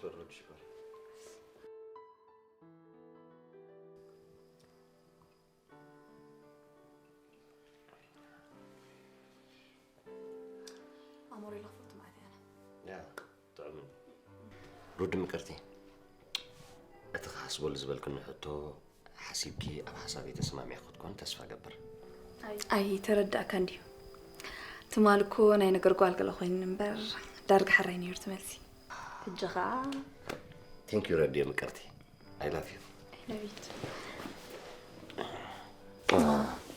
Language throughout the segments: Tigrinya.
ሮድ ሽኮር። ኣሞሬላ ክፈቱ ማለት እያ። ያ፣ ጥዑም። ሩድ ምቅርቲ፣ እቲ ክሓስበሉ ዝበልክኒ ሕቶ ሓሲብኪ ኣብ ሓሳበይ ተስማሚዕ ክትኮን ተስፋ ገብር። ኣይ፣ ተረዳእካ እንድዩ። ትማል እኮ ናይ ነገር ጓል ገለ ኮይኑ እምበር፣ ዳርጋ ሕራይ ነይሩ ትመልሲ። ሕጂ ኸኣ Thank you ረድዮ ምቅርቲ። I love you. I love you too.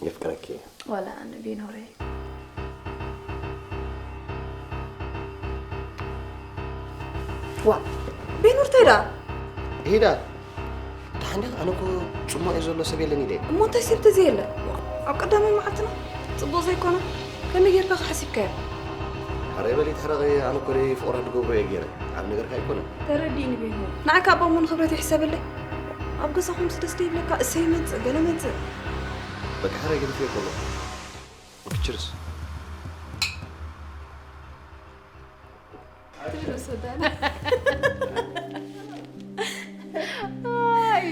የፍቅረኪ እየ። ዋላ ኣነ ቢኖረይ። ዋ፣ ቤኖር እንታይ ደኣ? ሄዳ፣ ደሓን ዲኻ? ኣነ እኮ ጽሞቕ እየ ዘሎ ሰብ የለን ኢለ። እሞ እንታይ ሰብ ተዘየለ? ኣብ ቀዳማይ መዓልትና ጽቡቕ ዘይኮነ? ከመይ ጌርካ ከ ሓሲብካዮ? ኣረ በሊ ትሕረቒ፣ ኣነ እኮ ደይ ፍቕራ ድገብሮ እየ ገይረ። ዓብ ነገርካ ኣይኮነን። ተረዲእኒ ቤኖር። ንዓካ ኣባ እሞ ንኽብረት ይሕሰበለይ። ኣብ ገዛኹምስ ደስ ዶ ይብለካ? እሰይ መጽእ፣ ገለ መጽእ። በቃ ሕረ ገዲፈ እኮ ኣለኹ። ኦኬ፣ ችርስ። ትብሉ ሱዳን። ኣይ።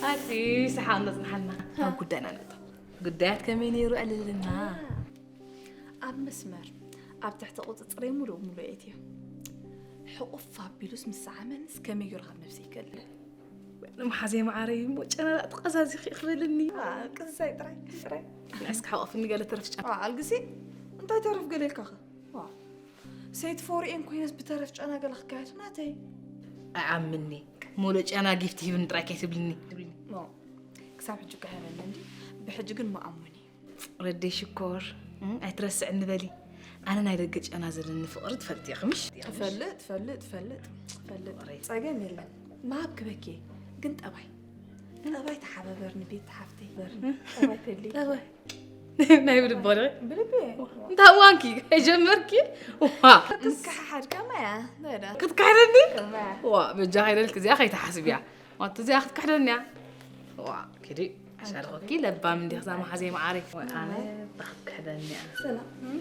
ኣቲ ሰሓቕ ነጽንሓልና። ኣብ ጉዳይና ነእቶ። ጉዳያት ከመይ ነይሩ ዕልልና? ኣብ መስመር፣ ኣብ ትሕቲ ቁጽጽረይ ሙሉእ ሙሉእ እትዮ። ሕቑፍ ኣቢሉስ ምስ ሰዓመንስ ከመይ ገይሩ ካብ ነብሰይ ይከልል? ንመሓዘይ መዓረይ እሞ ጨና ደኣ ተቐዛዚኺ ክበልኒ። ዋ፣ ቅሳይ ጥራይ፣ ጥራይ። እስኪ ሓቆፍኒ ገለ ተረፍ ጨና። ዋ፣ ኣልግሲ፣ እንታይ ተረፍ ገለ ኢልካኸ? ዋ፣ ሰይቲ ፎር ኤም ኮይነስ ብተረፍ ጨና ገለ ክካየድ ናተይ። ኣይኣምንኒ። ሙሉእ ጨና ጊፍቲ ሂብኒ ጥራይ ከይትብልኒ። ኖ፣ ክሳብ ሕጂ እኮ ኣይሃበኒ እንዲ፣ ብሕጂ ግን መኣሙኒ። ረደይ ሽኮር፣ እም፣ ኣይትረስዕኒ በሊ። ኣነ ናይ ደገ ጨና ዘለኒ ፍቕሪ ትፈልጢ ኢኺ ምሽ? እፈልጥ፣ እፈልጥ፣ እፈልጥ፣ እፈልጥ። ፍቕረይ። ጸገም የለን። ምሃብ ክበኪ፣ ግን ጠባይ። ጠባይ ተሓባበርኒ ቤት ሓፍተይ። ጠባይ ተሊ። ጠባይ። ናይ ብልቢ ወረ? ብልቢ። እንታይ እዋንኪ? ከይጀመርኪ? ዋ። ክትከሓሓድ ከማያ፣ ዳዳ። ክትከሓደኒ? ከማያ። ዋ፣ በጃ ከይደልክ እዚኣ ከይትሓስብያ። ዋቲ እዚኣ ክትክሕደኒ እያ። ዋ፣ ኪዲ፣ ኣሻርኾኪ ለባም እንዲኽ እዛ መሓዘይ መዓረይ። ወይ ኣነ ባኽክሕደኒ እያ። ሰላም። እም?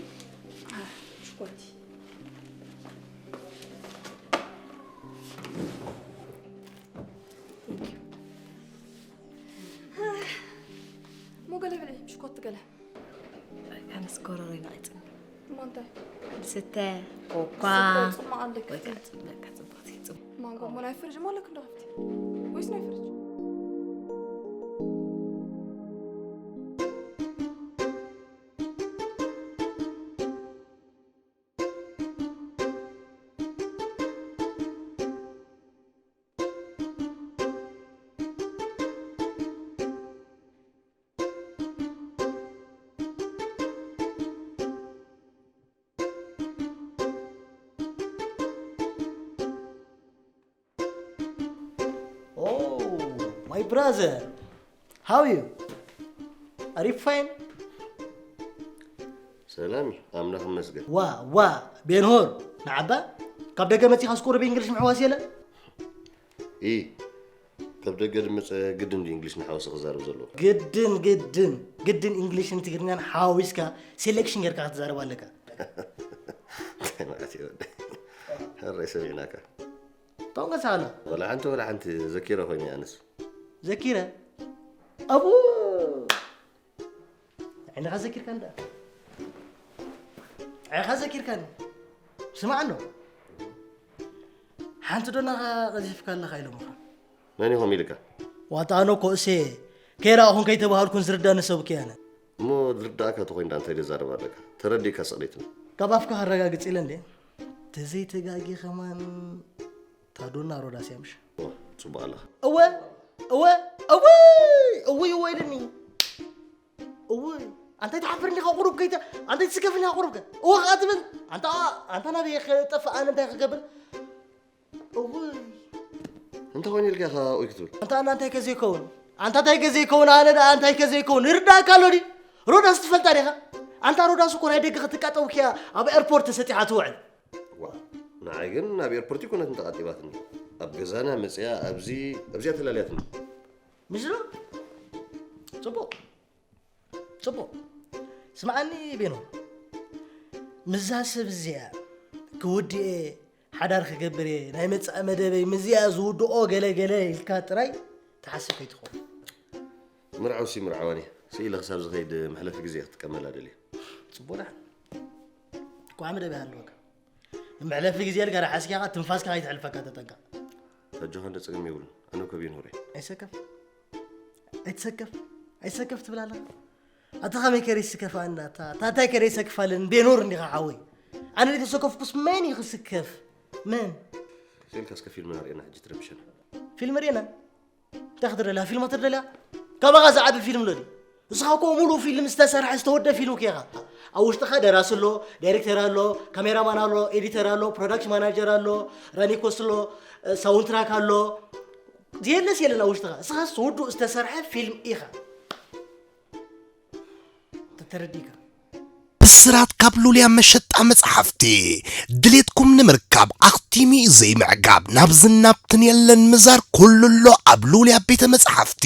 አ፣ ሽኮርቲ። Thank you። ሞ ገለ ብልዒ፣ ሽኮርቲ ገለ። ኣነስ ጎረሮይ ነቒጽኒ። እሞ እንታይ? ዝስተ፣ ኮኳ። ዝስተ ጽማቕ ኣለኪ። ወይ ከዓ ጽ-፣ በቃ ጽቡቕ፣ ጽቡቕ። ማንጎ እሞ ናይ ፍርጅ እሞ ኣለኪ እንዶ ከፍቲ? ወይስ ናይ ፍርጅ? Oh, my brother. How are you? Are you fine? ሰላም እዩ፣ ኣምላኽ ይመስገን። ዋ፣ ዋ፣ ቤንሆር፣ ንዓባ፣ ካብ ደገ መጺኻ ስኮር ብእንግሊሽ ምሕዋስ የለን? ኢ፣ ካብ ደገ ድመጸ ግድን ድዩ እንግሊሽ ንሓዋሲ ክዛረብ ዘለዎ? ግድን፣ ግድን፣ ግድን እንግሊሽን ትግርኛን ሓዋዊስካ ሴሌክሽን ጌርካ ክትዛረብ ኣለካ። እንታይ ማለት እዩ ወደይ? ሕራይ ሰሚዕናካ። ቶንገ ሳላ። ወላ ሓንቲ፣ ወላ ሓንቲ ዘኪረ ኮይነ ኣነስ። ዘኪረ? ኣቡ! ዓይንኻ ዘኪርካኒ ደኣ። ዓይኻ ዘኪርካኒ። ስማዕ ኣሎ። ሓንቲ ዶ ናኻ ቀዚፍካ ኣለኻ ኢሎምኻ? መን ኢኹም ኢልካ? ዋታ ኣነ እኮ እሴ ከይረኣኹን ከይተባሃልኩን ዝርዳኒ ሰብ እኮ ኣነ። እሞ ዝርዳእካ ተኾይኑ ደኣ እንታይ ደዛረብ ኣለካ? ተረዲእካ ስቕሊትና። ካብ ኣፍካ ከረጋግጽ ኢለ እንዴ? ተዘይተጋጊ ከማን ታዶና ሮዳስ እያ ምሽ? ኦ፣ ጽቡቕ ኣለኻ። እወ፣ እወ፣ እወ፣ እወ፣ እወ ኢልኒ። እወ፣ ኣንታይ ትሓፍር እንዲኻ ቁሩብ ከይተ-፣ ኣንታይ ትስከፍ እንዲኻ ቁሩብ ከ-፣ እወ ኸኣ ትብል። ኣንታ፣ ኣንታ ናበይ ክጠፍእ ኣነ እንታይ ክገብር? እወ። እንታይ ኮይኑ ኢልካ ኢኻ ኡይ ክትብል? ኣንታ ኣነ እንታይ ከ ዘይከውን? ኣንታ እንታይ ከ ዘይከውን? ኣነ ደኣ እንታይ ከ ዘይከውን? ይርዳእካ ኣሎ ድዩ? ሮዳስ ትፈልጣ ዲኻ? ኣንታ ሮዳስ እኮ ናይ ደገ ክትቃጠው ኪያ ኣብ ኤርፖርት ተሰጢሓ ትውዕል። ዋ፣ ንዓይ ግን ኣብ ኤርፖርት ኣይኮነትን ተቓጢባትኒ። ኣብ ገዛና መጽያ ኣብዚ፣ ኣብዚኣ ተላልያትኒ። ምሽ ዶ? ጽቡቕ። ጽቡቕ። ስምዓኒ ቤኖ። ምስዛ ሰብ እዚኣ ክውድኤ ሓዳር ክገብር እየ፣ ናይ መጻኢ መደበይ ምዚኣ ዝውድኦ ገለ ገለ ኢልካ ጥራይ ትሓስብ ከይትኸውን። ምርዓው ሲ ምርዓዋኒ፣ ስኢለ ክሳብ ዝኸይድ መሕለፊ ግዜ ክትጥቀመላ ደልየ። ጽቡቕ ደሓን። እኳ መደብ ይሃልወካ። መሕለፊ ግዜ ኢልካ ርሓስካ ኢኻ፣ ትንፋስካ ከይትሕልፈካ ተጠንቀቕ። ኣጆኻ እንዶ ጸገም የብሉን። ኣነ እኮ ብይን ሁሬ። ኣይሰከፍ። ኣይትሰከፍ። ኣይሰከፍ ትብል ኣለኻ። ኣታ ከመይ ከይደ ይስከፍ ኣና፣ ኣታ፣ ኣታ እንታይ ከይደ ይሰክፍ ኣለን? ቤኖር እንዲኻ ሓወይ። ኣነ ዘይተሰከፍኩስ መን እዩ ክስከፍ? መን? ኢልካ እስከ ፊልም ነርእየና ሕጂ ትረብሸና። ፊልም ርኤና? እንታይ ክትደልያ? ፊልም ክትደልያ? ካባኻ ዝዓቢ ፊልም ዶ ድዩ? ንስኻ እኮ ሙሉእ ፊልም ዝተሰርሐ፣ ዝተወደ ፊልም እኮ ኢኻ። ኣብ ውሽጥኻ ደራሲ ኣሎ፣ ዳይሬክተር ኣሎ፣ ካሜራማን ኣሎ፣ ኤዲተር ኣሎ፣ ፕሮዳክሽን ማናጀር ኣሎ፣ ራኒኮስ ኣሎ፣ ሳውንድ ትራክ ኣሎ። ዘየለስ የለን ኣብ ውሽጥኻ። ንስኻስ ውዱእ ዝተሰርሐ ፊልም ኢኻ። ተተረዲእካ። ብስራት ካብ ሉልያ መሸጣ መጽሓፍቲ። ድሌትኩም ንምርካብ ኣኽቲሙ ዘይምዕጋብ፣ ናብ ዝናብትን የለን ምዛር ኩሉ ኣሎ ኣብ ሉልያ ቤተ መጽሓፍቲ።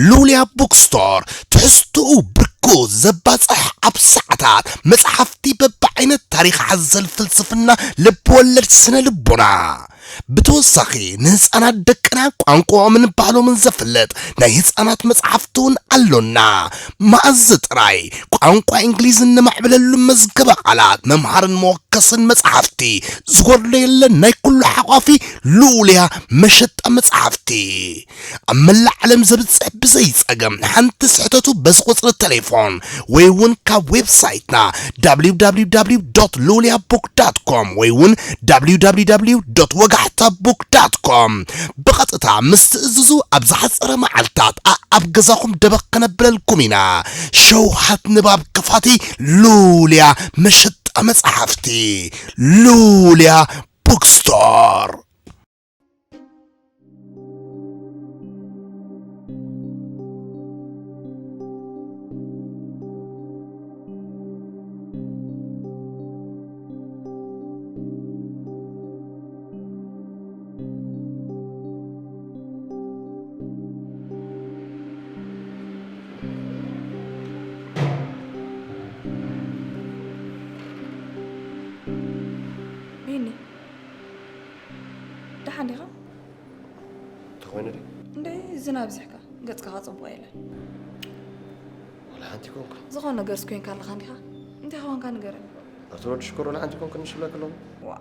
ሉልያ ቡክስቶር፣ ትሕዝትኡ ብርኩ ዘባጽሕ፣ ኣብ ሰዓታት መጽሓፍቲ በብዓይነት፣ ታሪኽ ሓዘል፣ ፍልስፍና፣ ልብ ወለድ፣ ስነ ልቦና። ብተወሳኺ ንህፃናት ደቅና ቋንቋኦምን ባህሎምን ዘፍልጥ ናይ ህፃናት መፅሓፍቲ እውን ኣሎና። መኣዝ ጥራይ ቋንቋ እንግሊዝ እነማዕብለሉ መዝገበ ቃላት፣ መምሃርን መወከስን መፅሓፍቲ፣ ዝጎድሎ የለን። ናይ ኩሉ ሓቋፊ ልኡልያ መሸጣ መፅሓፍቲ። ኣብ መላእ ዓለም ዘብጽሕ ብዘይ ጸገም ሓንቲ ስሕተቱ በዚ ቁጽሪ ቴሌፎን ወይ እውን ካብ ዌብሳይትና www.loliabook.com ወይ እውን www.ወጋሕታbook.com ብቐጥታ ምስ ትእዝዙ ኣብ ዝሓጸረ መዓልታት ኣኣብ ገዛኹም ደበኽ ከነብለልኩም ኢና። ሸውሃት ንባብ ከፋቲ ሉልያ መሸጣ መጻሕፍቲ ሉልያ ቡክስቶር። ቢኒ፣ ደሓን ዲኻ? ተኾይኑ ድዩ? እንደ ዝናብ ዝሕካ፣ ገጽካ ጽቡቕ የለን። ወላ ሓንቲ ኮንኩ። ዝኾነ ነገርስ ኮይንካ ኣለኻ እንዲኻ? እንታይ ኾንካ ንገረኒ። ኣቶ ወዲ ሽኮር ወላ ሓንቲ ኮንኩ ንሽብለክ ኣለኹ። ዋ።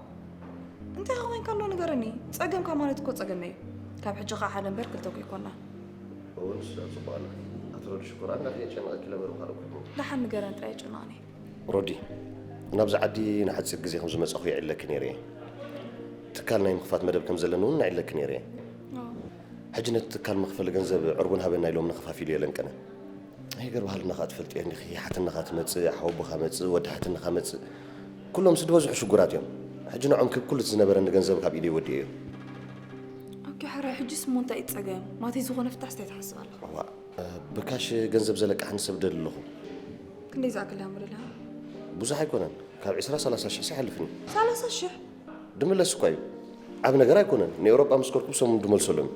እንታይ ኾንካ ኣሎ ንገረኒ። ጸገምካ ማለት እኮ ጸገመይ እዩ። ካብ ሕጂ ኸኣ ሓደ እምበር ክልተ እኮ ኣይኮና። እውን ስለ ጽቡቕ ኣላ። ኣቶ ወዲ ሽኮር ኣንዳ ከየጨነቐኪ ለበሩ ካልእ እኮ ኣይኮንኩ። ደሓን ንገረኒ ጥራይ የጨንቐኒ። ሮዲ፣ ናብዚ ዓዲ ንሓጺር ግዜ ከም ዝመጻኹ ይዕለኪ ነይረ እየ። ትካል ናይ ምኽፋት መደብ ከም ዘለኒ እውን ንዕለኪ ነይረ እየ። ኣዎ። ሕጂ ነቲ ትካል መኽፈሊ ገንዘብ ዕርቡን ሃበና ኢሎም ንኸፋፊሉ የለንቀነ። ኣይገር ባህልና ኸኣ ትፈልጥዮ እንዲኺ፣ ሓትንኻ ትመጽእ፣ ሓወቦኻ መጽእ፣ ወዲ ሓትንኻ መጽእ። ኩሎም ስድቦ ዝሑ ሽጉራት እዮም። ሕጂ ንዖም ክብ ኩሉ እቲ ዝነበረኒ ገንዘብ ካብ ኢደይ ወዲኤዮ። ኦኬ፣ ሕራይ፣ ሕጂስ እሞ እንታይ እዩ ጸገም? ማተይ ዝኾነ ፍታሕስ እንታይ ትሓስብ ኣለኻ? እዋእ፣ ብካሽ ገንዘብ ዘለቅሓኒ ሰብ ደሊ ኣለኹ። ክንደይ ዝኣክል እያ ምርላ? ብዙሕ ኣይኮነን። ካብ ዕስራ ሰላሳ ሽሕ ኣይሓልፍን እዩ። ሰላሳ ሽሕ? ድምለስ እኳ እዩ። ዓብ ነገር ኣይኮነን። ንኤውሮጳ ምስ ከድኩ ብሰሙን ድመልሰሎም እዩ።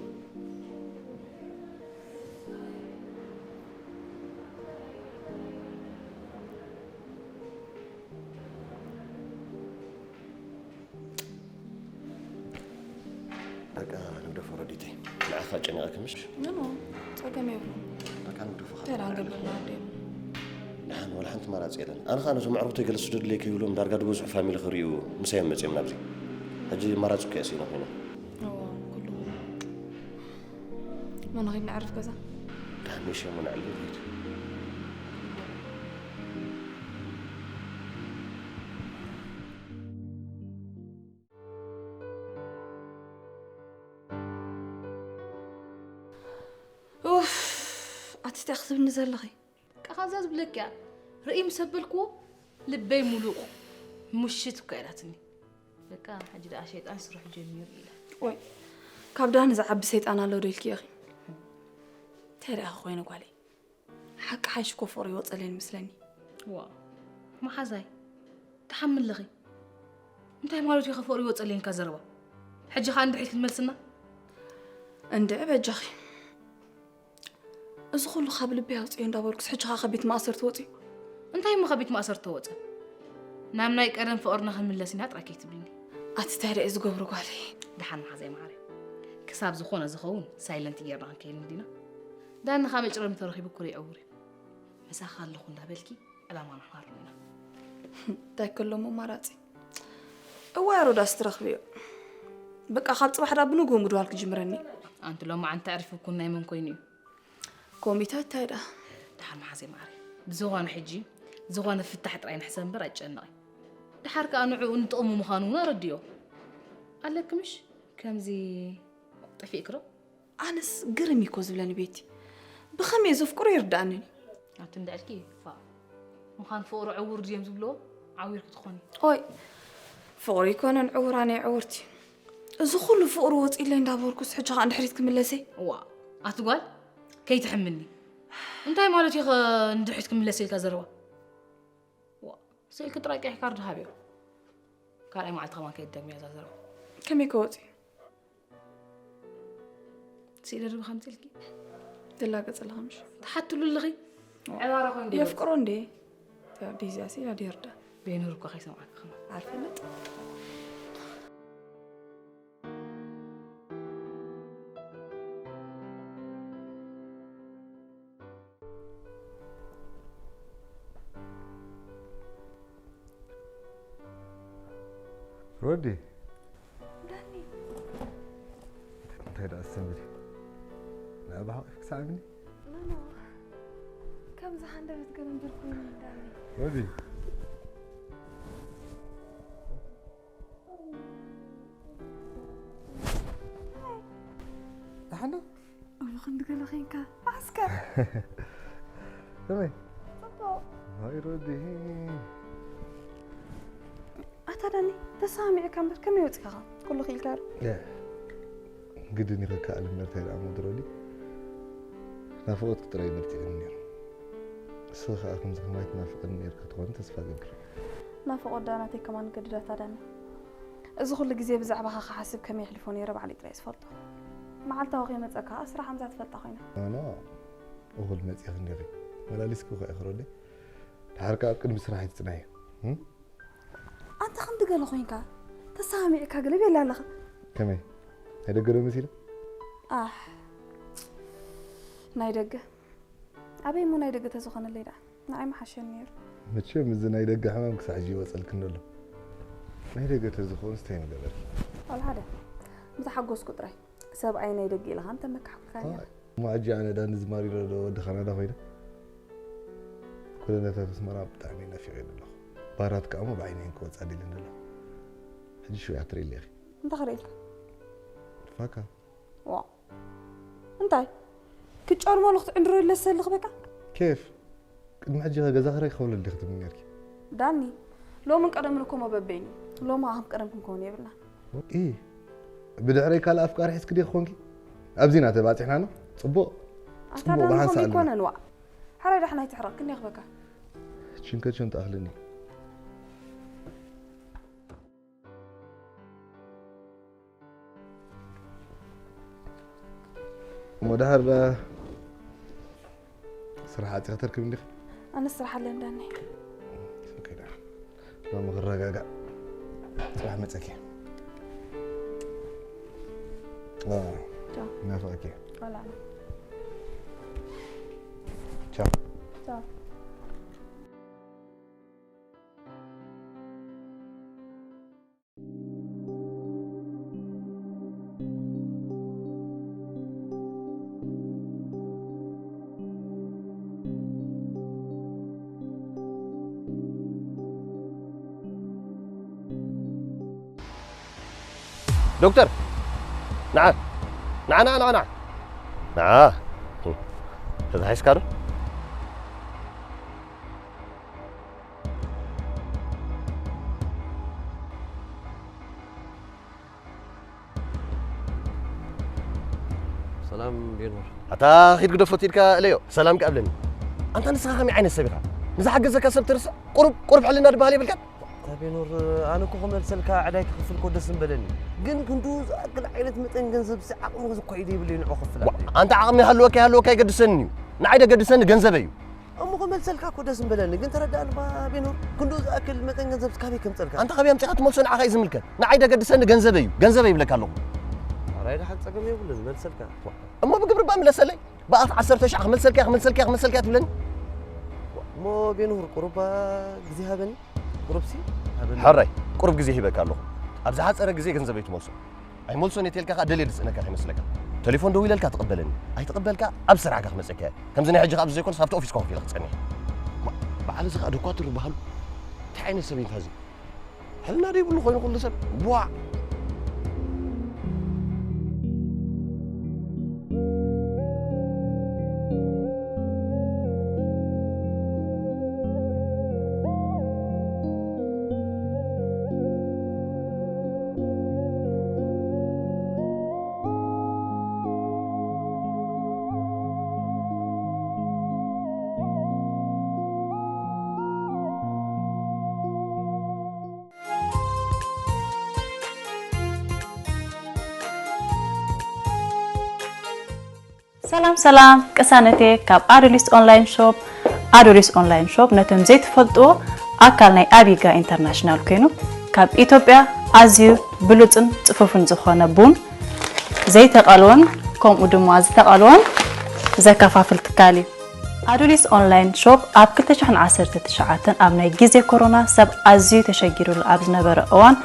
በቃ ንግደፎ ረዲተይ። ንዓኻ ጨኒቐኪ ምሽ? ኖ፣ ኖ፣ ጸገም የብሉን። በቃ ንግደፎ። እንታይ ደኣ ንገብር ንኣዴ? ደሓን፣ ወላ ሓንቲ መራጺ የለን። ኣነ ኸኣ ነቶም ኣዕሩኽተይ ገለ ስደዱለይ ከይብሎም ዳርጋ ዝበዝሑ ፋሚሊ ክርእዩ ምሳይ እዮም መጺኦም ናብዚ። ሕጂ መራጺ እኮ እየ ስኢነ ኮይነ። እዎ፣ ኩሉ። መን ኸይድ ነዕርፍ ገዛ? ደሓን ንእሽተይ እሞ ነዕልል ንኸይድ። ኡፍ፣ ኣቲ እንታይ ክትብልኒ ዘለኺ? ቃኻ እዛ ዝብለኪ እያ። ርእይ ምስ ኣበልክዎ ልበይ ሙሉቕ። ሙሽት እኮ ኢላትኒ። በቃ ሕጂ ደኣ ሸይጣን ስርሑ ጀሚሩ ኢላ። ወይ፣ ካብ ዳኒ ዝዓቢ ሰይጣን ኣሎ ዶ ኢልኪ ኢኺ? እንታይ ደኣ ኮይነ ጓለይ? ሓቂ ሓይሽ እኮ ፍቕሪ ይወጸለይ ይመስለኒ። ዋ፣ መሓዛይ፣ ትሓሚ ኣለኺ። እንታይ ማለት እዩ ፍቕሪ ይወጸለይ ኢልካ ዘረባ? ሕጂ ኸኣ እንድሕሪት ክትመልስና? እንድዒ በጃኺ። እዚ ኹሉ ካብ ልቢ ኣውጽዮ እንዳበልኩስ፣ ሕጂ ኸኣ ካብ ቤት ማእሰርቲ ወጺኡ? እንታይ እሞ ካብ ቤት ማእሰርቲ ተወጸ? ናብ ናይ ቀደም ፍቕርና ክንምለስ ኢና ጥራይ ከይትብልኒ። ኣቲ እንታይ ደኣ ዝገብሩ ጓለይ? ደሓን መሓዘይ መዓረይ። ክሳብ ዝኾነ ዝኸውን ሳይለንት ጌርና ክንከይድ እንዲና። ዳኒ ካብ መጭረሚ ተረኺቡ እኮ ይዕውር እዩ። ምሳኻ ኣለኹ እንዳበልኪ ዕላማና ክንሃርም ኢና። እንታይ ከሎም ኣማራፂ? እዋይ ሮዳስ ትረኽብዮ። በቃ ካብ ፅባሕ ዳ ብንግሆ ምድዋል ክጅምረኒ። ኣንቲ ሎማዓንቲ ኣዕሪፉ እኮ ናይ መን ኮይኑ እዩ? ኮሚታ እንታይ ደኣ? ደሓር መሓዘይ መዓረይ። ብዝኾነ ሕጂ ዝኾነ ፍታሕ ጥራይ ንሕሰብ እምበር ኣይጨነቕን። ደሓር ከኣ ንዕኡ ንጥቕሙ ምዃኑ እውን ኣረድዮ። ኣለኪ ምሽ? ከምዚ ጠፊእኪ ዶ? ኣነስ ግርም እዩ እኮ ዝብለኒ ቤቲ። ብኸመይ ዘፍቅሮ ይርድኣንን እዩ። ኣቲ እንድዕልኪ ፋ ምዃን ፍቕሪ ዕውር ድዮም ዝብልዎ? ዓዊርኪ ትኾኒ። ኦይ ፍቕሪ ይኮነን ዕውር ኣነ ዕውርቲ። እዚ ኩሉ ፍቕሪ ወፂለይ እንዳበርኩስ ሕጂ ኸኣ እንድሕሪት ክምለሰይ? ዋ ኣቲ ጓል ከይትሕምኒ። እንታይ ማለት እዩ ኸ ንድሕሪት ክምለስ ኢልካ ዘረባ? ዋ ስልኪ ጥራይ ቀይሕ ካርድ ሃብዮ። ካልኣይ መዓልቲ ከማን ከይትደግምያ እዛ ዘረባ። ከመይ ከወፂ? ስኢለ ዶ ብኸምዚ ኢልኪ? ትላገጽ ኣለኻ ምሽ? ትሓትሉ ኣለኺ? ዕባራ ኮይኑ ዶ የፍቅሮ እንዴ? ዲዚያ ስኢላ ዲርዳ። ቤኑር እኮ ከይሰምዓካ ከማን። ኣልፈልጥ። ሮዲ። ዳኒ። እንታይ ደኣ ሰንብዲ? ንኣባኻ ክሳዕብኒ? ኖ፣ ኖ። ከምዚ ሃንደበት ገረንጀር ኮይኑ ዳኒ። ሮዲ። ደሓን ዶ? እሞ ክንዲ ገለ ኸይንካ፣ ማዕስከር። ከመይ? ጽቡቕ። ሃይ ሮዲ። ኣታ ዳኒ፣ ተሰማሚዕካ እምበር ከመይ ወጺእካ? ኩሉ ክኢልካ ዶ? እ፣ ግድን ይኸካ ኣልምበር እንታይ ደኣ ሞት ሮዲ። ናፍቖትኪ ጥራይ በርቲዕኒ ነይሩ። ንስኺ ኸኣ ከምዚ ከማይ ትናፍቐኒ ነይርካ ትኾኒ ተስፋ እገብር። ናፍቖት ደኣ ናተይ ከማን ገድዳታ ዳኒ። እዚ ኩሉ ግዜ ብዛዕባኻ ክሓስብ ከመይ የሕልፎ ነይረ ባዕለይ ጥራይ ዝፈልጦ። መዓልታዊ ከይመጸካ ስራሕ ከምዛ ትፈልጣ ኮይና። ኖ፣ ኖ፣ እኹል መጺእኺ እንዲኺ። መላሊስኪ እኮ ኢኺ ሮዲ። ድሓር ከኣ ኣብ ቅድሚ ስራሕ ኣይትጽናሒ። እም? ኣንታ ክንዲ ገለ ኮይንካ፣ ተሰማሚዕካ ገለ ቤላ ኣለኻ። ከመይ? ናይ ደገ ዶ መሲለ? ኣሕ፣ ናይ ደገ። ኣበይ እሞ ናይ ደገ ተዝኾነለይ ደኣ? ንዓይ ምሓሸኒ ነይሩ። መቸም እዚ ናይ ደገ ሕማም ክሳዕ ሕጂ ይወጸልክን ኣሎ። ናይ ደገ ተዝኾንስ እንታይ ምገበርኪ? ዋላ ሓደ። ምተሓጎስኩ ጥራይ። ሰብኣይ ናይ ደገ ኢልኻ እንተመካሕኩልካኒ። ኣይ፣ እሞ ሕጂ ኣነ ዳኒ ዝማሪሮ ዶ ወዲ ካናዳ ኮይነ? ኮለነታት ኣስመራ ብጣዕሚ ናፊቐ ኣለኹ። ባራት ከኣ እሞ ብዓይነይን ክወጻ ደልን ኣለኹ። ሕጂ ሽውያ ትርእይለይ ኢኺ። እንታይ ክርእየልካ? ፋካ። ዋው። እንታይ? ክጨርመሉ ክትዕንድሮ ኢለ ዝሰልኽ በቃ? ኬፍ? ቅድሚ ሕጂ ኸ ገዛ ክራይ ክኸፍለሉ ዲኺ ትብሊ ነርኪ? ዳኒ፣ ሎምን ቀደምን እኮ መበበይን እዩ። ሎሚ ኸዓ ከም ቀደም ክንከውን የብልናን። ኢ፣ ብድሕረይ ካልእ ኣፍቃሪ ሒዝኪ ዲኺ ኾንኪ? ኣብዚ ኢና ተባጺሕና ኖ? ጽቡቕ። ኣታ ጽቡቕ፣ ዳኒ ብሓንሳእ ከምኡ ኣለና። ኣይኮነን ዋእ። ሕራይ ዳሕና ኣይትሕረቕ፣ ክንደይ ክበካ? ችንከቸን ትኣኽለኒ። እሞ ደሓር ስራሕ ዓፂኻ ተርክብ እንዲኻ? ኣነ ስራሕ ኣለኒ ዳኒ። ኦኬ፣ ደሓን። ሎሚ ክረጋጋእ። ጽባሕ መጸኪ። ዋ፣ ቻው። ናፍቐኪ። ወላ ኣነ። ቻው። ቻው። ዶክተር፣ ንዓ፣ ንዓ፣ ንዓ፣ ንዓ፣ ንዓ። ንዓ። ተታሒዝካ ዶ? ሰላም ቤኖር። ኣታ ኺድ ግደፎ፣ ኢድካ እለዮ፣ ሰላም ከኣብለኒ። ኣንታ ንስኻ ከመይ ዓይነት ሰብ ኢኻ? ንዝሓገዘካ ሰብ ትርስዕ? ቁሩብ፣ ቁሩብ ሕልና ዝበሃል የብልካን? ኣታ ቤኖር፣ ኣነ እኮ ክመልሰልካ ዕዳይ ክኽፍል እኮ ደስ ምበለኒ። ግን ክንዱ ዝኣክል ዓይነት መጠን ገንዘብ ሲ ዓቕሙ እዚ እኮ ኢደ የብለይ ንዑ ክፍል ዋ፣ ኣለ። ኣንታ ዓቕሚ ይሃልወካ ይሃልወካ ኣይገድሰንን እዩ። ንዓይ ደገድሰኒ ገንዘበይ እዩ። እሞ ክመልሰልካ እኮ ደስ ምበለኒ፣ ግን ተረዳእኒ ባ ቤኖር። ክንድኡ ዝኣክል መጠን ገንዘብ ካበይ ከምጸልካ? ኣንታ ካበይ ኣምጺእካ ትመልሶ ንዓኻ እዩ ዝምልከት። ንዓይ ደገድሰኒ ገንዘበይ እዩ፣ ገንዘበይ ይብለካ ኣለኹ። ኣራይ ደሓን ጸገም የብሉን፣ መልሰልካ። እሞ ብግብሪ ባ ምለሰለይ። ብኣፍ ዓሰርተ ሻዕ ክመልሰልካ፣ ክመልሰልካ፣ ክመልሰልካ ትብለኒ። እሞ ቤኖር ቁሩባ ግዜ ሃበኒ። ቁሩብሲ ሃበኒ። ሕራይ፣ ቁሩብ ግዜ ሂበካ ኣለኹ። ኣብ ዝሓጸረ ግዜ ገንዘበይ ትመልሶ። ኣይመልሶን እየ ተልካ ከኣ ደልየ ዝስእነካ ከይመስለካ። ቴሌፎን ደዊለልካ ትቕበለኒ። ኣይትቕበልካ ኣብ ስራሕካ ክመጸካ እየ። ከምዚ ናይ ሕጂ ከኣ ብዘይኮነስ ኣብቲ ኦፊስ ኮፍ ኢለ ክጸንሕ። ማ-፣ በዓል እዚ ከኣ ዶኳትር ይበሃሉ። እንታይ ዓይነት ሰብ እዩ እንታዚ? ሕልና ደይብሉ ኮይኑ ኩሉ ሰብ። ቧዕ! ሰላም ሰላም ቅሳነቴ ካብ ኣዶሊስ ኦንላይን ሾፕ። ኣዶሊስ ኦንላይን ሾፕ ነቶም ዘይትፈልጥዎ ኣካል ናይ ኣቢጋ ኢንተርናሽናል ኮይኑ ካብ ኢትዮጵያ ኣዝዩ ብሉጽን ጽፉፍን ዝኾነ ቡን ዘይተቐልወን ከምኡ ድማ ዝተቐልወን ዘከፋፍል ትካል እዩ። ኣዱሊስ ኦንላይን ሾፕ ኣብ ክልተ ሽሕን ዓሰርተ ትሽዓተን ኣብ ናይ ግዜ ኮሮና ሰብ ኣዝዩ ተሸጊሩሉ ኣብ ዝነበረ እዋን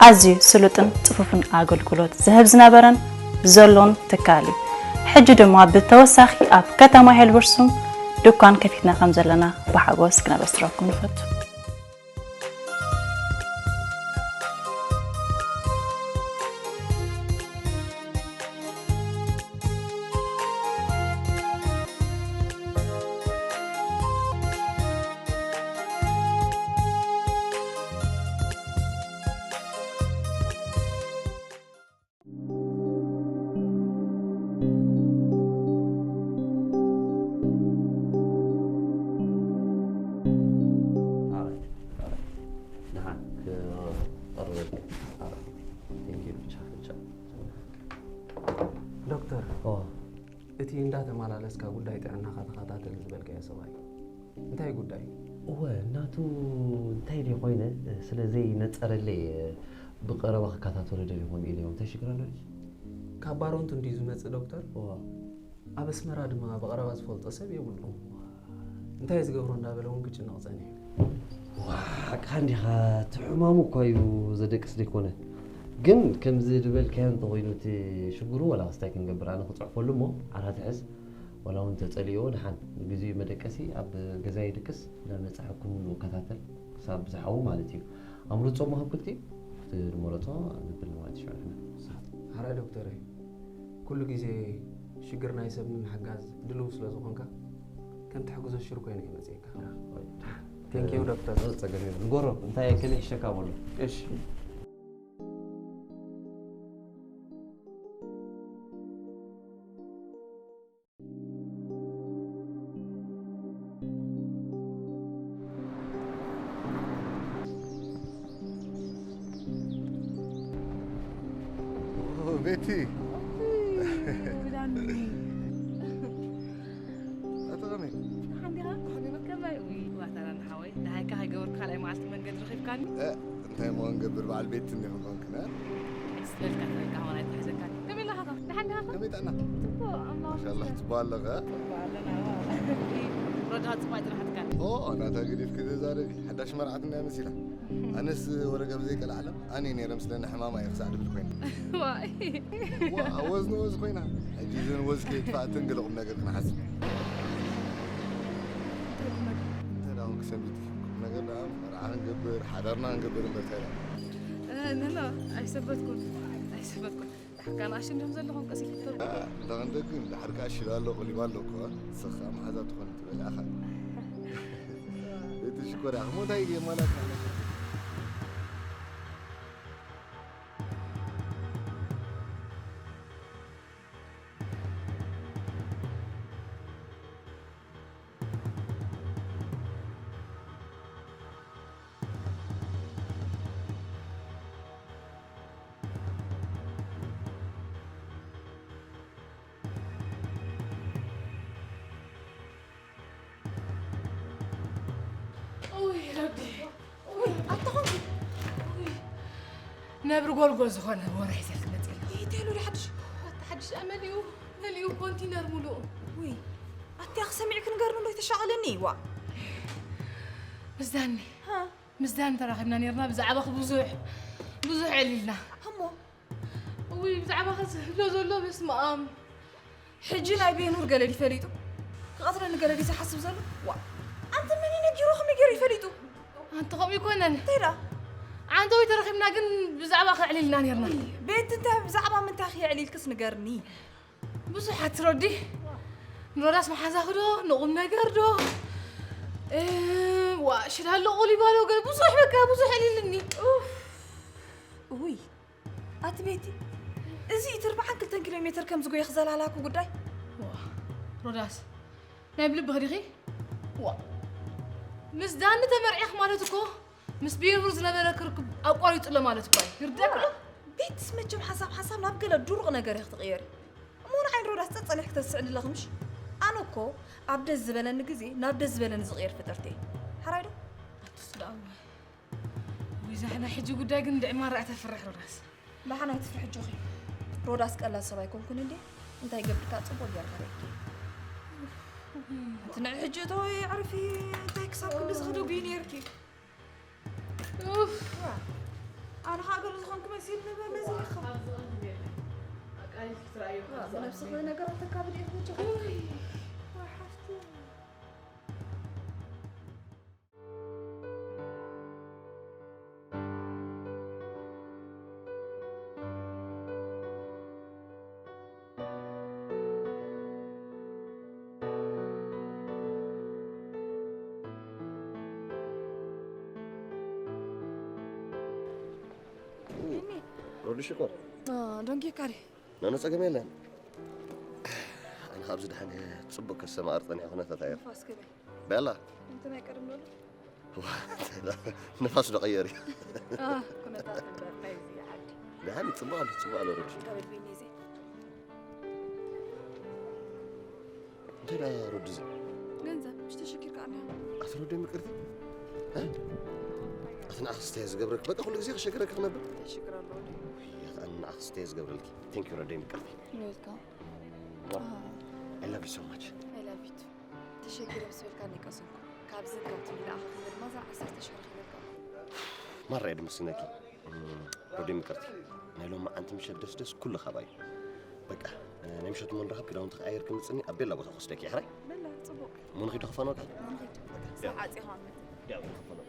ኣዝዩ ስሉጥን ጽፉፍን ኣገልግሎት ዝህብ ዝነበረን ዘሎን ትካል እዩ። ሕጂ ድማ ብተወሳኺ ኣብ ከተማ ሄልበርሱም ድኳን ከፊትና ከም ዘለና ብሓጎስ ክነበስረኩም ንፈቱ። ዶክተር፣ እቲ እንዳተመላለስካ ጉዳይ ጥዕናኻ ተኸታተል ዝበልካዮ ሰብኣይ እንታይ ጉዳይ? እወ፣ እናቱ እንታይ ድዩ ኮይነ፣ ስለ ዘይነጸረለይ፣ ብቐረባ ክከታተሎ ደልየ ኮን ኢለ እዮም። እንታይ ሽግር ኣሎ ልጅ? ካብ ባሮንቱ እንድዩ ዝመጽእ ዶክተር? እወ። ኣብ ኣስመራ ድማ ብቐረባ ዝፈልጦ ሰብ የብሉን። እንታይ ዝገብሮ እንዳበለ እውን ክጭነቕ ጸኒሑ። ዋ፣ ሓቅኻ እንዲኻ፣ እቲ ሕማሙ እኳ እዩ ዘደቅስ ደይኮነ። ግን ከምዚ ዝበልካዮ እንተኾይኑ እቲ ሽግሩ፣ ዋላ ክስታይ ክንገብር፣ ኣነ ክጽሕፈሉ እሞ ዓራት ሕዝ፣ ዋላ እውን ተጸሊእዎ ደሓን ንግዚኡ መደቀሲ ኣብ ገዛ ይድቅስ፣ እንዳመጻ ሕክምንኡ እከታተል ክሳብ ዝሓዊ ማለት እዩ። ኣምርጾ መሃብ ክልቲ እቲ ዝመረጾ ንብል ማለት ይሻል። ሓራይ ዶክተረይ፣ ኩሉ ግዜ ሽግር ናይ ሰብ ንምሕጋዝ ድልው ስለ ዝኾንካ ከም ትሕግዞ ሽር ኮይኑ እዩ መጽእካ። ቴንኪዩ ዶክተር። ጸገም የብሉ። ንጎሮ እንታይ ከመይ ይሸካ በሎ። እሺ። ኦ፣ ቤቲ። ኣቶ ከመይ? ደሓን ዲኻ? ከመይ? ውይ፣ ዋታራ ንሓወይ፣ ደሃይካ ከይገበርኩ ካልኣይ መዓልቲ መንገዲ ረኺብካኒ? እ፣ እንታይ እሞ ክንገብር፣ በዓል ቤት እንዲኹም ኮንክና። ስለልካ ተበልካ ሆን ኣይትሕዘካኒ። ከመይ ኣለኻ? ደሓን ዲኻ? ከመይ ጥዕና? ጽቡቕ፣ ኣምላኽ ማሻኣላህ፣ ይመስገን። ጽቡቕ ኣለኸ? ጽቡቕ ኣለና፣ እዋ። ረዳ ጽቡቕ ኣይጽናሕትካን። ኦ፣ ናታ ገዲፍኪ ተዛረቢ። ሓዳሽ መርዓት እንድያ መሲላ። ኣነስ ወረ ካብ ዘይቀልዓለም፣ ኣነ ነይረ ምስለኒ ሕማማ እየ ክሳዕ ድብል ኮይና። ዋይ። ዋ፣ ወዝ ንወዝ ኮይና። ሕጂ እዘን ወዝ ከየጥፋእተን ገለ ቁም ነገር ክንሓስብ። እንታይ ቁም ነገር? እንታይ ደኣ እውን ክሰንብት እዩ። ቁም ነገር ደኣ መርዓ ክንገብር፣ ሓዳርና ክንገብር እምበር እንታይ ደኣ። እ፣ ኖ፣ ኖ፣ ኣይሰበትኩን። ኣይሰበትኩን። ዳሕካ ንኣሽቱ እንዲዮም ዘለኹም ቀስ ኢልኩም ተርጉሙ። እ፣ እንዳ ክንደግን፣ ዳሕር ከኣ ሽላ ኣሎ፣ ቆሊባ ኣሎ እኮ። ንስኻ መሓዛ ትኾን ትበል ኣኻ። እቲ ሽኮር እሞ እንታይ ኢሉ የማላካ? ኣታ ኾንኪ። ነብሪ ጎልጎል ዝኾነ ወረ ሒዘ ክመጽእ ኢለ። ይሄ ቴሉ ሓድሽ፣ ኣታ ሓድሽ መሊኡ፣ መሊኡ ኮንቲነር ሙሉእ። ውይ፣ ኣቲ ኣኽ ሰሚዕክ ንገርኒ እንዶ ይተሻቐለኒ። ዋ። ምስ ዳኒ፣ ሃ? ምስ ዳኒ ተራኺብና ነርና፣ ብዛዕባኺ ብዙሕ፣ ብዙሕ ዕሊልና። እሞ? ውይ፣ ብዛዕባኺ ዝህሎ ዘሎ በስመ ኣብ። ሕጂ ናይ ቤኑር ገለ ድዩ ፈሊጡ? ክቐትለኒ ገለ ድዩ ዝሓስብ ዘሎ? ዋ፣ ኣንተ መን እዩ ነጊሩኹም እዩ ገይሩ ይፈሊጡ? ኣንተ ከምኡ ይኮነን። እንታይ ደኣ? ዓንተዊ ተረኺብና ግን ብዛዕባ ከዕሊልና ነርና። ቤት እንታይ ብዛዕባ ምንታይ ክየዕሊልክስ ንገርኒ? ብዙሓት ትረዲ። ንሮዳስ መሓዛኺ ዶ? ንቑም ነገር ዶ? እ፣ ዋ፣ ሽዳሎ ቁሊባሎ ገ-፣ ብዙሕ በቃ፣ ብዙሕ ዕሊልኒ። ኡፍ። ውይ፣ ኣቲ ቤቲ፣ እዚ እቲ ኣርብዓን ክልተን ኪሎ ሜትር ከም ዝጎየኽ ዘላላኩ ጉዳይ። ዋ፣ ሮዳስ፣ ናይ ብልብኺ ዲኺ? ዋ፣ ምስ ዳኒ ተመርዒኽ ማለት እኮ፣ ምስ ቤኑር ዝነበረ ክርክብ ኣቋሪጹ ኣሎ ማለት እኮ እዩ። ይርዳእካ? ቤትስ መቸም ሓሳብ ሓሳብ ናብ ገለ ድሩቕ ነገር ኢኺ ትቕየሪ። እሞ ንዓይ ሮዳስ ጸጸኒሕ ክተስዕኒ ኣለኺ ምሽ? ኣነ እኮ ኣብ ደስ ዝበለኒ ግዜ ናብ ደስ ዝበለኒ ዝቕየር ፍጥርቲ እየ። ሓራይ ዶ? ኣቱስ ደኣ እሞ። ወይ ዛሕና ሕጂ ጉዳይ ግን ድዕማራ እተፍርሕ ሮዳስ። ላሓናይ ትፍርሕ ኣጆኺ። ሮዳስ ቀላል ሰብ ኣይኮንኩን እንዴ? እንታይ ገብርካ ጽቡቕ ጌርካ ርኢኪ። እቲ ንዒ ሕጂ እተወ የዕርፊ እንታይ ክሳብ ክንዲ ዝኸደጉ ነይርኪ። ኡፍ። ኣነ ኸኣ ገለ ዝኾንኩ መሲል ነበር ነዚ ኢኻ። ኣብዚ ቐንዲ የለን። ኣቃሊልኪ ትረኣዮ ዋ፣ ከምዚ ብነብስኺ ዓይነት። ነገራት ተካብዲ ኢኺ በጃኺ። ውይ። ዋ፣ ሓፍቲ። ሮዲ ሽኮር። አ፣ ዶንጌ ካሪ። ናኖ ጸገም የለን። ኣነ ካብዚ ደሓን እየ ጽቡቅ ከሰማቕር ጸኒሐ ኩነታት ኣየር። ንፋስ ከመይ? ቤላ። እንተ ናይ ቀደም ዶ? ዋ፣ ንፋስ ዶ ቀየሪ? አ፣ ኩነታት እምበር ናይዚ ዓዲ። ደሓን ጽቡቅ ኣሎ፣ ጽቡቅ ኣሎ ሮዲ። ካብ ኣልቤኒ እዚ። እንታይ ደኣ ሮዲ እዚ? ገንዘብ፣ ምሽ ተሸኪርካ ኣነ። ኣቲ ሮዲ ምቅርቲ? እ? ኣቲ ንኣኽስተይ ዝገብረክ፣ በቃ ኩሉ ግዜ ክሸግረክ ክነብር። ሽግር ኣለዎ ድዩ? ያት ኣነ ንኣኽስተይ ዝገብረልኪ። Thank you ሮዲ ምቅርቲ። You're welcome። ዋ፣ I love you so much። I love you too። ተሸጊረ ምስ በልካ እኔ ቀሰንኩ። ካብዝን ካብትን ኢለ ኣኽብር ማዛ ዓሰርተ ሽሕ ረኺበልካ። ማራ እየ ድመስግነኪ። እም፣ ሮዲ ምቅርቲ። ናይ ሎሚ ዓንቲ ምሸት ደስ ደስ ኩሉ ካባይ። በቃ፣ እ፣ ናይ ምሸት እሞ ንራኸብ፣ ክዳውንቲ ክዓየር ክምጽኒ ኣብ ቤላ ቦታ ክወስደኪ፣ ሕራይ? በላ፣ ጽቡቕ። እሞ ንኺድ ክፋኖካ? እሞ ንኺድ። በቃ፣ ሰዓት ኢኻ። ዲያ ክፋኖካ።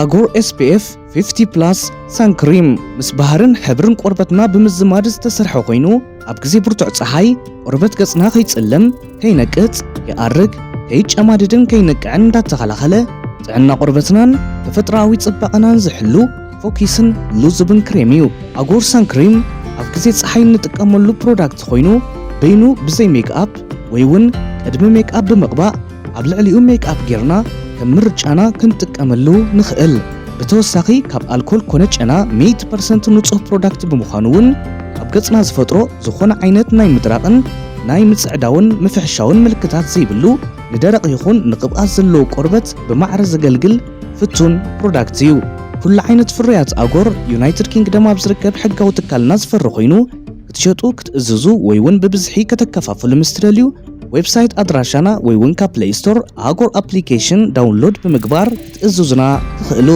ኣጎር S P F fifty plus sun cream ምስ ባህርን ሕብርን ቆርበትና ብምዝማድ ዝተሰርሐ ኮይኑ፣ ኣብ ግዜ ብርቱዕ ጸሓይ ቆርበት ገጽና ከይጽለም፣ ከይነቅጽ፣ ከይኣርግ፣ ከይጨማድድን ከይነቅዕን እንዳተኸላኸለ፣ ጥዕና ቆርበትናን ተፈጥሮኣዊ ጽባቐናን ዝሕሉ ፎኪስን ልዙብን ክሬም እዩ። ኣጎር ሳን ክሬም ኣብ ግዜ ጸሓይ እንጥቀመሉ ፕሮዳክት ኮይኑ፣ በይኑ ብዘይ ሜክኣፕ ወይ እውን ቅድሚ ሜክኣፕ ብምቕባእ፣ ኣብ ልዕሊኡ ሜክኣፕ ጌርና ከም ምርጫና ክንጥቀመሉ ንኽእል። ብተወሳኺ ካብ ኣልኮል ኮነ ጨና ሚእቲ ፐርሰንት ንጹህ ፕሮዳክት ብምዃኑ እውን ኣብ ገጽና ዝፈጥሮ ዝኾነ ዓይነት ናይ ምድራቕን ናይ ምጽዕዳውን ምፍሕሻውን ምልክታት ዘይብሉ፣ ንደረቕ ይኹን ንቅብኣት ዘለዎ ቆርበት ብማዕረ ዘገልግል ፍቱን ፕሮዳክት እዩ። ኩሉ ዓይነት ፍርያት ኣጎር ዩናይትድ ኪንግደም ኣብ ዝርከብ ሕጋዊ ትካልና ዝፈሪ ኮይኑ፣ ክትሸጡ፣ ክትእዝዙ ወይ እውን ብብዝሒ ከተከፋፍሉ ምስ ትደልዩ፣ ዌብሳይት ኣድራሻና ወይ እውን ካብ ፕለይ ስቶር ኣጎር ኣፕሊኬሽን ዳውንሎድ ብምግባር ክትእዝዙና ትኽእሉ።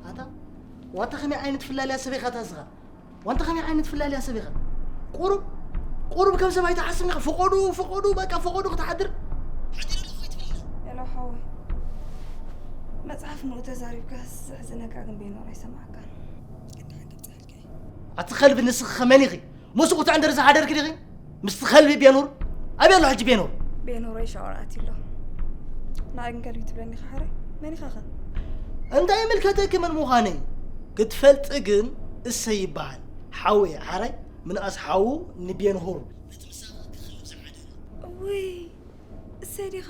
ኣታ ዋንታ ከመይ ዓይነት ፍላልያ ሰብ ኢኻ ታስኻ? ዋንታ ከመይ ዓይነት ፍላልያ ሰብ ኢኻ? ቁሩብ ቁሩብ ከም ሰብ ኣይትሓስብን ኢኻ። ፈቆዱ ፈቆዱ በቃ ፈቆዱ ክትሓድር ሓዲር ኣለኹ ኣይትብልን። ሄሎ ሓወይ፣ መጽሓፍ ምሉእ ተዛሪብካ ዘሕዝነካ ግን ቤኖር ኣይሰማዕካን። ኣቲ ከልቢ ንስኺ ከ መን ኢኺ? ምስኡ ክትዕንድሪ ዝሓደርኪ ዲኺ? ምስቲ ከልቢ ቤኑር? ኣበይ ኣሎ ሕጂ ቤኑር? ቤኑረይ ሻወር ኣትዩ ኣሎ። ንዓይ ግን ከልቢ ትብለኒ ኢኻ ሓራይ? መን ኢኻ ኸ? እንታይ ይምልከተኪ መን ምዃነይ? ክትፈልጢ ግን እሰይ ይበሃል። ሓወይ ሓራይ ምንኣስ ሓዉ ንቤንሁር ነቲ ምሳኻ ክኸልብ ዝሓደረ። እውይ እሰይ ዲኻ?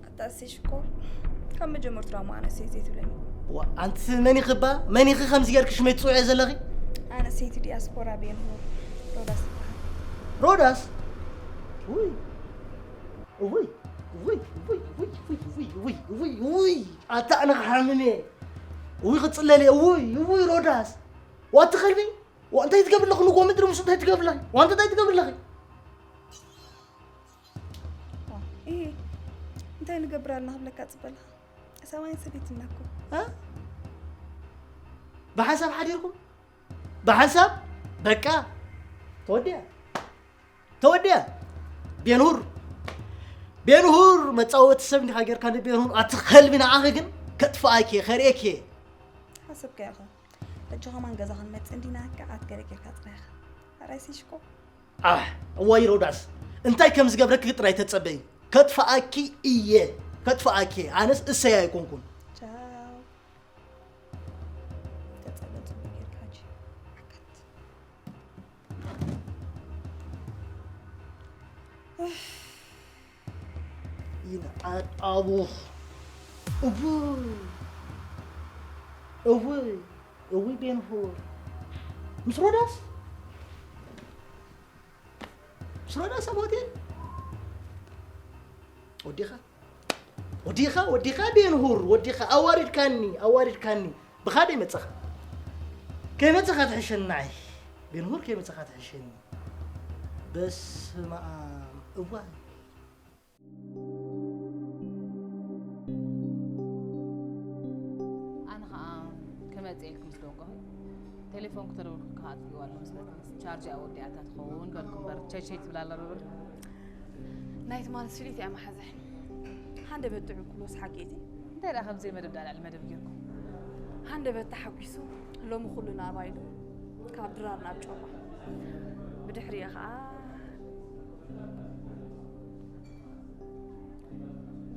ኣታ እሰይ ሽኮር፣ ካብ መጀመርቱ ደኣ እሞ ኣነ እሰይ ዘይትብለኒ። ዋ፣ ኣንቲ መን ኢኺ እባ? መን ኢኺ ከምዚ ጌርኪ ሽመይ ትጽውዕዮ ዘለኺ? ኣነ ሰይቲ ዲያስፖራ ቤንሁር ሮዳስ እበሃል። ሮዳስ? ውይ፣ ውይ፣ ውይ፣ ውይ፣ ኣታ ኣነ ክሓምም እየ። ውይ፣ ክጽለል እየ። ውይ፣ ውይ፣ ሮዳስ። ዋቲ ከልቢ፣ ዋ፣ እንታይ ትገብሪ ኣለኺ? ንጎ ምድሪ ምስ እንታይ ትገብሪ ኣለኺ? ዋንታ እንታይ ትገብሪ ኣለኺ? ዋ፣ እሂ፣ እንታይ ንገብር ኣለና ክብለካ ጽበ ኣለኻ። ሰብኣይን ሰበይትን ኢና እኮ። እ? ብሓንሳብ ሓዲርኩም? ብሓንሳብ? በቃ። ተወዲኣ። ተወዲኣ። ቤንሁር። ቤንሁር፣ መጻወቲ ሰብ እንዲኻ ጌርካ ንቤንሁር። ኣቲ ከልቢ ንዓኺ ግን ከጥፍኣኪ እየ፣ ከርእየኪ እየ። ሓሰብካዮ ኢኻ። ሕጂ ኸማን ገዛ ክንመጽእ እንዲና፣ ከዓት ገለ ጌርካ ጽናሕ ኢኻ። ኣራይ ሲሽኮ። ኣሕ፣ እዋይ ሮዳስ፣ እንታይ ከም ዝገብረኪ ጥራይ ተጸበዪ። ከጥፍኣኪ እየ፣ ከጥፍኣኪ እየ። ኣነስ እሰይ ኣይኮንኩን። ቻው። ተጸበ ጽቡቅ ጌርካ ሕጂ። ዓከት። ይንዓድ ኣቡኽ። እውይ፣ እውይ፣ እውይ ቤንሁር። ምስ ሮዳስ? ምስ ሮዳስ ኣብ ሆቴል? ወዲኻ? ወዲኻ? ወዲኻ ቤንሁር? ወዲኻ? ኣዋሪድካኒ፣ ኣዋሪድካኒ። ብኻ ደይ መጸኻ? ከይመጸኻ ትሕሸኒ ንዓይ። ቤንሁር ከይመጸኻ ትሕሸኒ። በስመ ኣብ። እዋይ። ኣነ ኸኣ ክመጽእ ኢልኪ ምስ ደወልኩኺ፣ ቴሌፎንኪ ተደዊልኩ ክኣትፍዎ ኣሎ መስለኒ። ቻርጅ እያ ወዲኣታ ትኸውን በልኩ እምበር፣ ቸይ ቸይ ትብል ኣላ ዶ በልኩ። ናይ ትማሊ ስሊት እያ መሓዘ። ሃንደበት ጥዑም ክብሎስ ሓቂ እቲ። እንታይ ደኣ ከምዚ መደብ ደኣ ልዕሊ መደብ ጌርኩም? ሃንደበት ተሓጒሱ ሎሚ ኩሉ ናባይ ኢሉ ካብ ድራር ናብ ጮማ። ብድሕሪኡ ኸኣ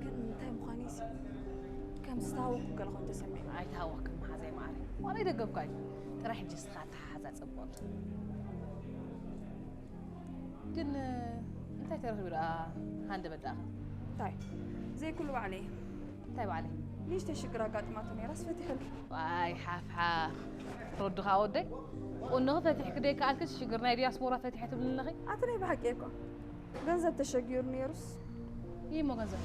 ግን እንታይ ምዃኑ እሲ ከም ዝተሃወኩ ገለ ኮይኑ ተሰሚዑ። ኣይተሃወክን መሓዛይ መዓረይ። ዋላ ይደገምኳ እዩ። ጥራሕ ሕጂ ንስኻ ኣተሓሓዛ ጸብቆት። ግን እንታይ ተረኺቡ ደኣ ሃንደበት ደኣ? እንታይ? ዘይኩሉ ባዕለይ። እንታይ ባዕለይ? ንእሽተይ ሽግር ኣጋጢማቶ ነይራስ ፈቲሐሉ። ዋይ ሓፍሓፍ። ሮድኻ ወደይ። ቁንኺ ፈቲሕኪ ደይከኣልክስ ሽግር ናይ ዲያስፖራ ፈቲሐ ትብልኒ ኣለኺ? ኣቲ ናይ ብሓቂ እኮ። ገንዘብ ተሸጊሩ ነይሩስ። ይሞ ገንዘብ?